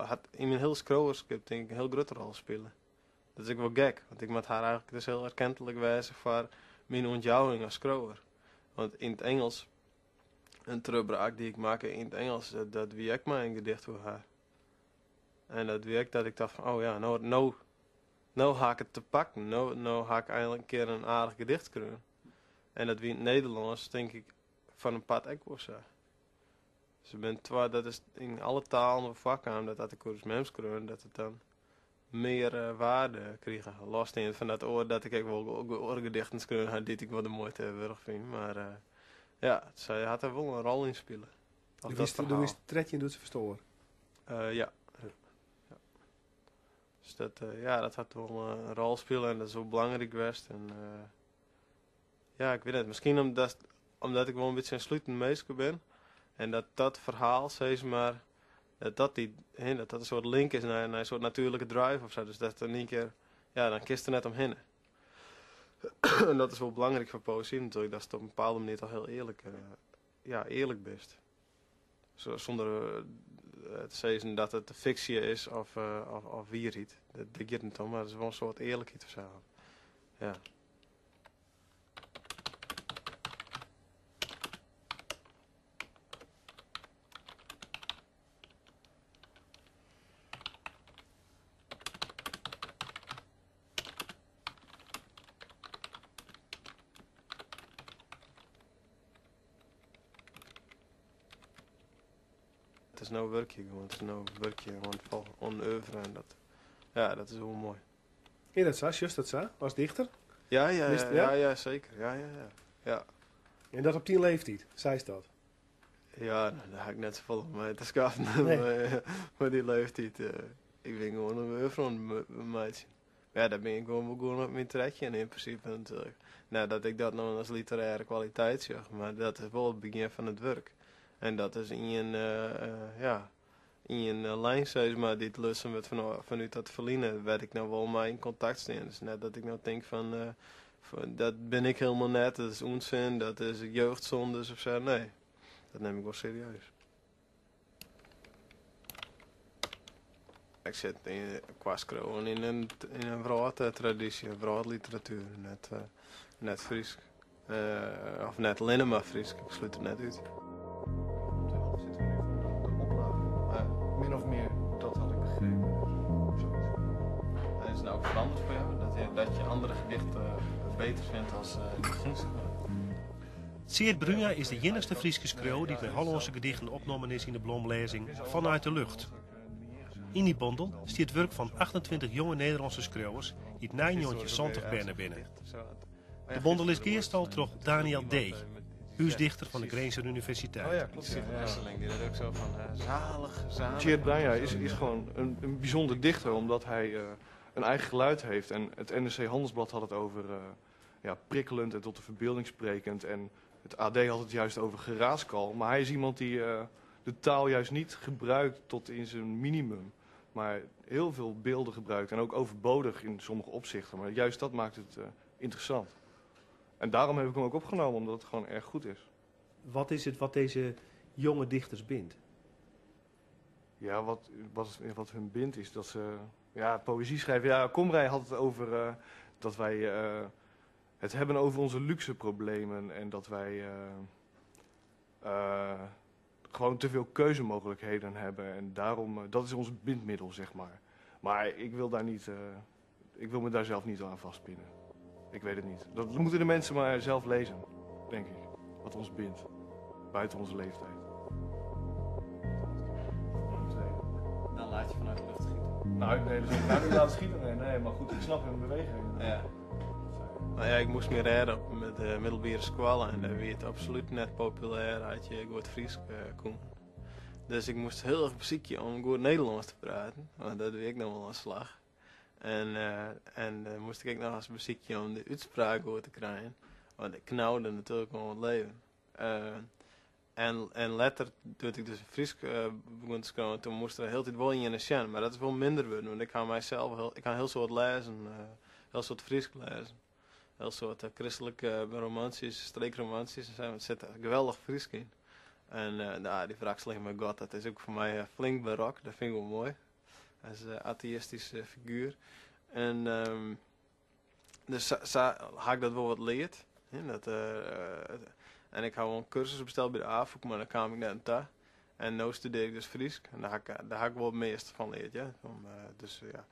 Hat yn myn hiele skriuwerskip tink ik in hiel grutte rol spile. Dat is ek wol gek, want ik moat har eigentlik dus hiel erkentlik wêze foar myn ûntjouwing as skriuwer. Want yn it Ingelsk, in trochbraak dy't ik makke yn it Ingelsk, dat wie ek mei in gedicht oer har. En dat wie ek dat ik tocht fan, oh ja, no, no, no ha ik it te pakken, no, no ha ik einlik in kear in aardich gedicht skreaun. En dat wie yn it Nederlânsk tink ik foar in part ek wol sa. Dus der binne twa, dat is yn alle talen wol foarkaam dat as ik oer ús mem skreaun, dat it dan mear waarde krige. Lossteand fan dat oar dat ik ek wol oare gedichten skreaun ha dy't ik wol de muoite wurdich fyn. Mar ja, sy hat der wol in rol yn spile. Do wiest 13 doe't se ferstoar? Ja. Ja. Dus dat, ja, dat hat wol in rol spile en dat is wol belangryk west. En ja, ik wit net, miskien omdat, omdat ik wol in bytsje in slutend minske bin en dat dat ferhaal sis mar, dat dat dy, hè, dat dat in soart link is nei, nei in soart natuerlike drive of sa. Dus dat in ien kear, ja, dan kinst der net omhinne. En dat is wol belangryk foar poëzy natuerlik, datst op in bepaalde manier toch hiel earlik, ja, earlik bist. Sûnder te sizzen dat it fiksje is of, of wierheid. Dat giet net om, mar it is wol in soart earlikheid of sa. Ja. It is no wurkje gewoan, it is no wurkje oan oan oeuvre en dat, ja, dat is wol moai. Is dat sa? Sjochst dat sa, as dichter? Ja, ja, ja, ja, ja, seker. Ja, ja, ja. Ja. En dat op dyn leeftiid, seist dat? Ja, no, dêr ha ik net safolle mei te skaffen, nee. Mei dy leeftiid. Ik bin gewoan in oeuvre oan it meitsjen. Ja, dêr bin ik gewoan begûn op myn trettjin yn prinsipe natuerlik. Net dat ik dat no as literêre kwaliteit sjoch, mar dat is wol it begjin fan it wurk. En dat is ien, ja, ien lijn sis mar dy't lutsen wurdt fanút dat ferline, wêr't ik no wol mei yn kontakt stean. Dus net dat ik no tink fan, dat bin ik hielendal net, dat is ûnsin, dat is jeugdsondes of sa. Nee, dat nim ik wol serieus. Ik sit kwa skriuwen yn in yn in wrâldtradysje, wrâldliteratuer, net net Frysk. Of net allinne mar Frysk, ik slút it net út. Min of meer, dat had ik begrepen. Is het nou ook veranderd voor jou? Dat je, dat je andere gedichten beter vindt als uh, Tseard Bruinja is de iennichste Fryske skriuwer dy't mei Hollânske gedichten opnommen is yn de blomlêzing Vanuit de Lucht. Yn dy bondel stiet wurk fan 28 jonge Nederlânske skriuwers dy't nei 1970 berne binne. De bondel is gearstald troch Daniel Dee, húsdichter fan de Grinzer Universiteit. Oh ja, klopt. Ja. Hesseling, die dat ook zo van zalig, zalig. Tseard Bruinja is, is gewoon een, een bijzonder dichter, omdat hij uh, een eigen geluid heeft. En het NRC Handelsblad had het over uh, ja, prikkelend en tot de verbeelding sprekend. En het AD had het juist over geraaskal. Maar hij is iemand die uh, de taal juist niet gebruikt tot in zijn minimum. Maar heel veel beelden gebruikt en ook overbodig in sommige opzichten. Maar juist dat maakt het uh, interessant. En daarom heb ik hem ook opgenomen, omdat het gewoon erg goed is. Wat is het wat deze jonge dichters bindt? Ja, wat, wat, wat hun bindt is dat ze ja, poëzie schrijven. Ja, Komrij had het over uh, dat wij uh, het hebben over onze luxe problemen en dat wij uh, gewoon te veel keuzemogelijkheden hebben. En daarom, dat is ons bindmiddel, zeg maar. Maar ik wil, daar niet, ik wil me daar zelf niet aan vastpinnen. Ik weet het niet. Dat moeten de mensen maar zelf lezen, denk ik. Wat ons bindt, buiten onze leeftijd. Dan laat je vanuit de lucht schieten. Nou, nee, dus ik ga niet laten schieten. Nee, nee, maar goed, ik snap hun beweging. Ja. Nou ja, ik moast my rêde op met de middelbere skoalle en dêr wie it absolút net populêr as je goed Frysk koene. Dus ik moast hiel erch besykje om goed Nederlânsk te praten, want dat wie ek noch wol in slach. En, en dan moast ik ek noch ris besykje om de útspraak goed te krijen, want ik knaude natuerlik oan it leven. En, en letter, doe't ik dus Frysk begûn te skriuwen, toen moast der hieltyd wol ien nei sjen. Mar dat is wol minder wurden, want ik ha mysels hiel, ik ha in hiel soad lêzen, hiel soad Frysk lêzen. Hiel soad kristlike romantsjes, streekromantsjes en sa, want der sit geweldich Frysk yn. En no, dy wrakseling mei God, dat is ek foar my flink barok, dat fyn ik wol moai. As ateïstyske figuer. En dus sa, sa ha ik dat wol wat leard. Hè, dat, en ik ha wol in kursus besteld by de Afûk, mar dêr kaam ik net oan ta. En no studearje ik dus Frysk en dêr ha ik, dêr ha ik wol it measte fan leard, ja. Om, dus ja.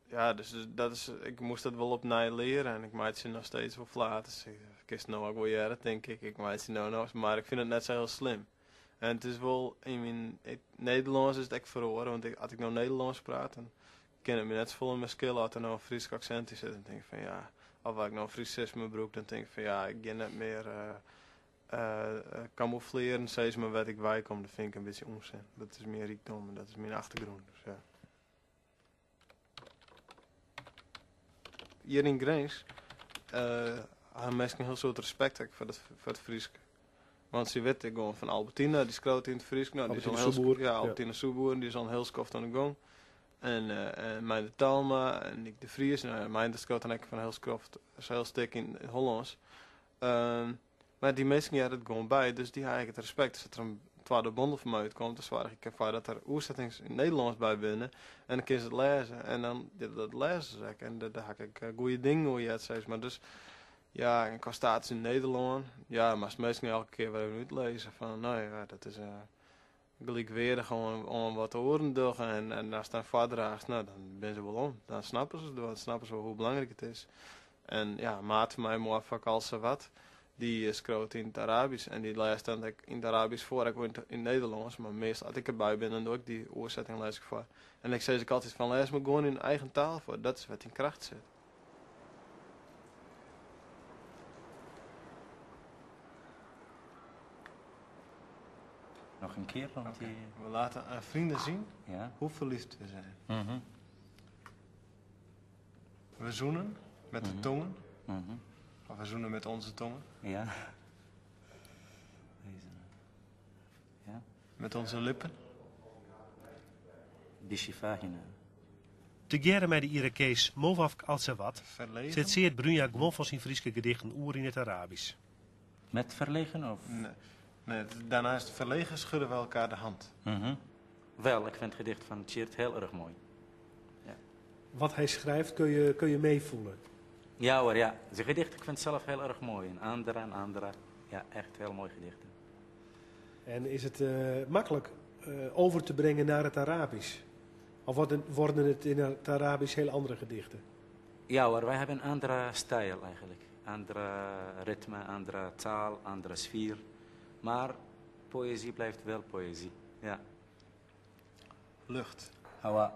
Ja, dus dat is, ik moast dat wol opnij leare en ik meitsje noch steeds wol flaters. Ik kinst no ek wol hearre, tink ik. Ik meitsje no noch, mar ik fyn it net sa hiel slim. En it is wol, yn myn Nederlânsk is it ek feroare, want ik, as ik no Nederlânsk praat, dan kin it my net safolle mear skille as der no in Frysk aksint yn sit. Dan tink ik fan ja, of as ik no in Frisisme brûk, dan tink ik fan ja, ik gean net mear kamouflearen, sis mar, wêr't ik weikom. Dat fyn ik in bytsje ûnsin. Dat is myn rykdom en dat is myn achtergrûn. Dus ja. Hjir yn Grins ha minsken in hiel soad respekt ek foar it Frysk. Want sy witte gewoan fan Albertina, dy skriuwt yn it Frysk. No, dy is al Albertina hiel Soepboer. Ja, Albertina Soepboer, dy is al in hiel skoft oan de gong. En Meindert Talma en Nyk de Vries. No, Meindert skriuwt dan ek fan in hiel skoft, in hiel stik yn it Hollânsk. Mar dy minsken hearre it gewoan by, dus dy ha ek it respekt. Dus as der in twadde bondel fan my útkomt, dan soargje ik derfoar dat der oersettings yn it Nederlânsk by binne. En dan kinne se it lêze. En dan, ja, dat lêze se ek. En dêr ha ik ek goede dingen oer heard, sis mar. Dus ja, en kwa status yn Nederlân, ja, moatst minsken elke kear wer even útlizze fan, no ja, dat is gelykweardich oan wat de oaren dogge. En ast dan foardraachst, no, dan binne se wol om. Dan snappe se it wol, dan snappe se wol hoe belangryk it is. En ja, maat fan my, Moafak Al-Sawad, dy skriuwt yn it Arabysk en dy lêst dan ek yn it Arabysk foar, ek wol yn it Nederlânsk, mar meastal as ik derby bin, dan doch ik dy oersetting lês ik foar. En ik sis ek altyd fan, lês mar gewoan yn eigen taal foar, dat is wêr't dyn kracht sit. Nog een keer, want die... We laten aan vrienden zien Ja. hoe verliefd we zijn. We zoenen met de tongen. Of we zoenen met onze tongen. Ja. Deze. Ja. Met onze lippen. بشفاهنا. Tegearre mei de Irakees Mowafk Al-Sawad Verlegen? set Tseard Bruinja guon fan syn Fryske gedichten oer yn it Arabysk. Met verlegen of? Nee, nee, daarnaast verlegen schudden we elkaar de hand. Wel, ik vind het gedicht van Tjeerd heel erg mooi. Ja. Wat hij schrijft kun je meevoelen. Ja hoor, ja. Zijn gedicht, ik vind het zelf heel erg mooi. En andere en andere. Ja, echt heel mooi gedichten. En is het makkelijk over te brengen naar het Arabisch? Of worden het in het Arabisch heel andere gedichten? Ja hoor, wij hebben een andere stijl eigenlijk. Andere ritme, andere taal, andere sfeer. Maar poëzie blijft wel poëzie. Ja. Lucht. هواء.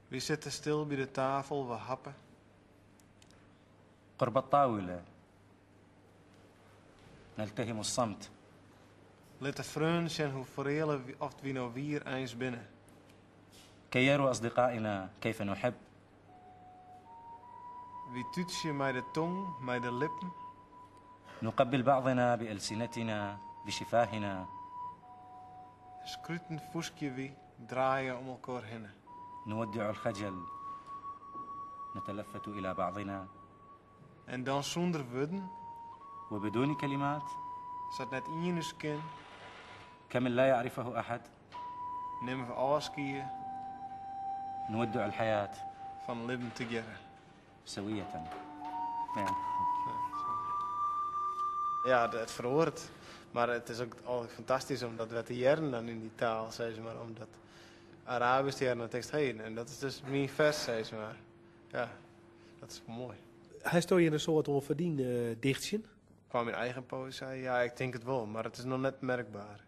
We zitten stil bij de tafel, we happen. قرب الطاولة نلتهم الصمت. Lit de freonen sjen hoe fereale oft wy no wier eins binne. كي يروا أصدقائنا كيف نحب. Wy tútsje mei de tong, mei de lippen. نقبل بعضنا بألسنتنا بشفاهنا. Skruten fûstkje wy, draaie om elkoar hinne. نودع الخجل نتلفت إلى بعضنا. En dan sûnder wurden, وبدون كلمات، sa't net ien ús ken, كمن لا يعرفه أحد، nimme we ôfskie نودع الحياة fan libben tegearre. سوية. Ja. Ja, it feroaret. Mar it is ek altyd fantastysk om dat wer te hearren dan yn dy taal, sis mar. Om dat Arabysk te hearren, dan tinkst, hé, en dat is dus myn fers, sis mar. Ja, dat is moai. Hy stoar hjir in soad oan ferdien dichtsjen? Kwa myn eigen poëzy, ja, ik tink it wol, mar it is noch net merkber.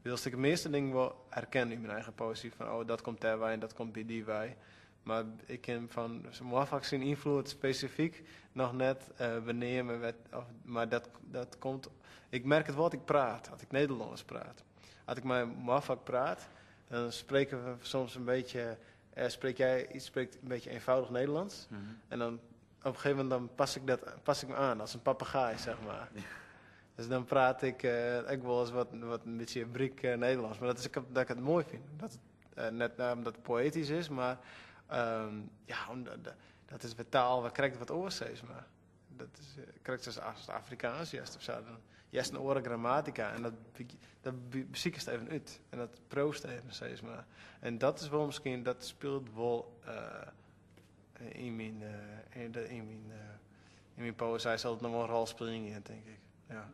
Wylst ik it measte ding wol herken yn myn eigen poëzy, fan oh, dat komt dêr wei en dat komt by dy wei. Mar ik kin fan Moafak syn ynfloed spesifyk noch net beneame, wêr, of, mar dat, dat komt, ik merk it wol as ik praat, as ik Nederlânsk praat. As ik mei Moafak praat, dan spreke we soms in bytsje, spreek jij, iets spreekt een beetje eenvoudig Nederlands. En dan op een gegeven moment dan pas ik dat, pas ik me aan als een papegaai, zeg maar. Dus dan praat ik ek wolris wat in bytsje bryk Nederlânsk. Mar dat is ek dat ik it moai fyn. Dat it net omdat it poëtysk is, mar ja, omdat, dat is wer taal, wer krekt wat oars, sis mar. Dat is krekt as it Afrikaansk is of sa. Dan Hearst in oare grammatika en dat besikest even út. En dat priuwst even, sis mar. En dat is wol miskien, dat spilet wol yn myn poëzy sil it noch wol in rol spyljen, tink ik. Ja.